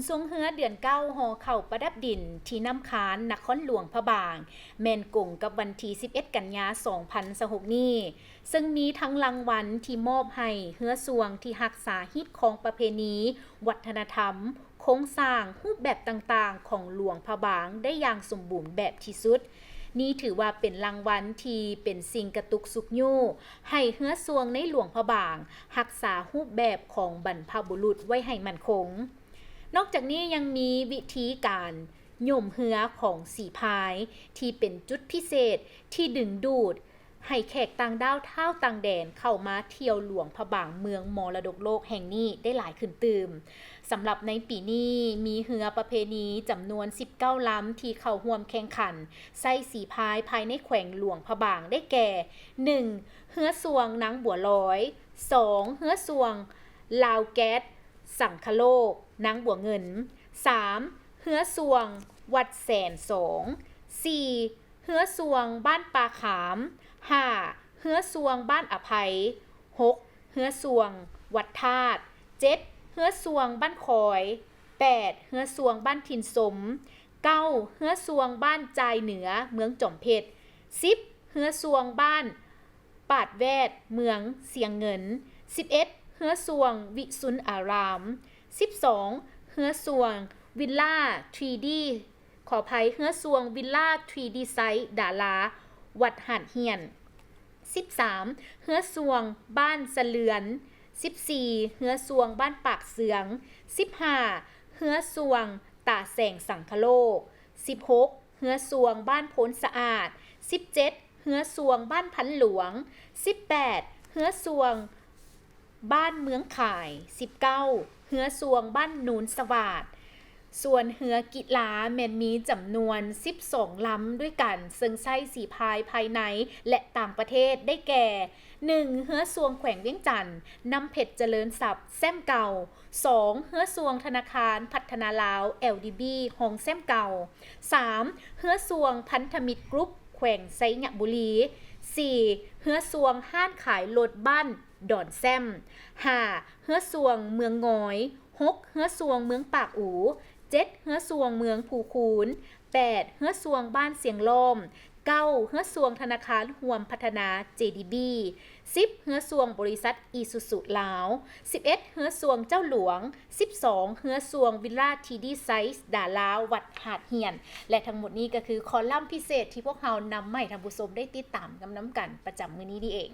ຊ່ວງເຮືອເດືອນເກົ້າຫໍ່ເຂົ້າປະດັບດິນທີ່ນ້ຳຄານ ນະຄອນຫຼວງພະບາງ ແມ່ນກົງກັບວັນທີສິບເອັດ ກັນຍາ ສອງພັນຊາວຫົກນີ້ ເຊິ່ງມີທັງລາງວັນທີ່ມອບໃຫ້ເຮືອຊ່ວງທີ່ຮັກສາຮີດຄອງປະເພນີ, ວັດທະນະທຳ, ໂຄງສ້າງ, ຮູບແບບຕ່າງໆຂອງຫຼວງພະບາງໄດ້ຢ່າງສົມບູນແບບທີ່ສຸດ. ນີ້ຖືວ່າເປັນລາງວັນທີ່ເປັນສິ່ງກະຕຸກຊຸກຍູ້ໃຫ້ເຮືອຊ່ວງໃນຫຼວງພະບາງຮັກສາຮູບແບບຂອງບັນພະບຸລຸດໄວ້ໃຫ້ໝັ້ນຄົງ. ນອກຈາກນີ້ຍັງມີວິທີການໂຍມເຮືອຂອງສີພາຍ ທີ່ເປັນຈຸດພິເສດທີ່ດຶງດູດໃຫ້ແຂກຕ່າງດ້າວທ້າວຕ່າງແດນເຂົ້າມາທ່ຽວຫຼວງພະບາງເມືອງມໍລະດົກໂລກແຫ່ງນີ້ໄດ້ຫຼາຍຂຶ້ນຕື່ມ. ສຳລັບໃນປີນີ້ມີເຮືອປະເພນີຈຳນວນສິບເກົ້າລຳທີ່ເຂົ້າຮ່ວມແຂ່ງຂັນໃຊ້ສີພາຍພາຍໃນແຂວງຫຼວງພະບາງ ໄດ້ແກ່ ໜຶ່ງ ເຮືອຊ່ວງນາງບົວລອຍ, ສອງ ເຮືອຊ່ວງລາວແກັດ ສັງຄະໂລກ ນາງບົວເງິນ, ສາມ ເຮືອຊ່ວງວັດແສນສອງ, ສີ່ ເຮືອຊ່ວງບ້ານປ່າຂາມ, ຫ້າ ເຮືອຊ່ວງບ້ານອະໄພ, ຫົກ ເຮືອຊ່ວງວັດທາດ, ເຈັດ ເຮືອຊ່ວງບ້ານຄອຍ, ແປດ ເຮືອຊ່ວງບ້ານຖິ່ນສົມ, ເກົ້າ ເຮືອຊ່ວງບ້ານຈ່າຍເໜືອ ເມືອງຈອມເພັດ, ສິບ ເຮືອຊ່ວງບ້ານ ປາດແວດ ເມືອງຊຽງເງິນ, ສິບເອັດ ເຮືອຊ່ວງວິສຸນອາຣາມ, ສິບສອງ ເຮືອຊ່ວງວິລລາທຣີດີ ຂໍອະໄພ ເຮືອຊ່ວງວິລລາທຣີດີໄຊດາລາ ວັດຫາດຫ້ຽນ, ສິບສາມ ເຮືອຊ່ວງບ້ານສະເລື່ອນ, ສິບສີ່ ເຮືອຊ່ວງບ້ານປາກເຊືອງ, ສິບຫ້າ ເຮືອຊ່ວງຕາແສງສັງຄະໂລກ, ສິບຫົກ ເຮືອຊ່ວງບ້ານໂພນສະອາດ, ສິບເຈັດ ເຮືອຊ່ວງບ້ານພັນຫຼວງ, ສິບແປດ ເຮືອຊ່ວງບ້ານເມືອງຂາຍ, ສິບເກົ້າ ເຮືອຊ່ວງບ້ານໂນນສະຫວາດ. ສ່ວນເຮືອກິລາແມ່ນມີຈຳນວນສິບສອງລຳດ້ວຍກັນ ເຊິ່ງໃຊ້ສີພາຍພາຍໃນ ແລະ ຕ່າງປະເທດ ໄດ້ແກ່ ໜຶ່ງ ເຮືອຊ່ວງແຂວງວຽງຈັນ ນ້ຳເພັດ ຈະເລີນຊັບ ແຊ້ມເກົ່າ, ສອງ ເຮືອຊ່ວງທະນາຄານພັດທະນາລາວ ແອລດີບີ ຮອງແຊ້ມເກົ່າ, ສາມ ເຮືອຊ່ວງພັນທະມິດກຣຸບ ແຂວງໄຊຍະບູລີ, ສີ່ ເຮືອຊ່ວງຮ້ານຂາຍລົດບ້ານດອນແຊ້ມ, ຫ້າ ເຮືອຊ່ວງເມືອງງອຍ, ຫົກ ເຮືອຊ່ວງເມືອງປາກອູ, ເຈັດ ເຮືອຊ່ວງເມືອງພູຄູນ, ແປດ ເຮືອຊ່ວງບ້ານຊຽງລ້ອມ, ເກົ້າ ເຮືອຊ່ວງທະນາຄານຮ່ວມພັດທະນາ ເຈດີບີ, ສິບ ເຮືອຊ່ວງບໍລິສັດອີຊູຊູລາວ, ສິບເອັດ ເຮືອຊ່ວງເຈົ້າຫຼວງ, ສິບສອງ ເຮືອຊ່ວງວິລລາທຣີດີໄຊດາລາ ວັດຫາດຫ້ຽນ. ແລະ ທັງໝົດນີ້ກໍຄືຄອລັມພິເສດທີ່ພວກເຮົານຳມາໃຫ້ທ່ານຜູ້ຊົມໄດ້ຕິດຕາມນຳກັນປະຈຳມື້ນີ້ນີ້ເອງ.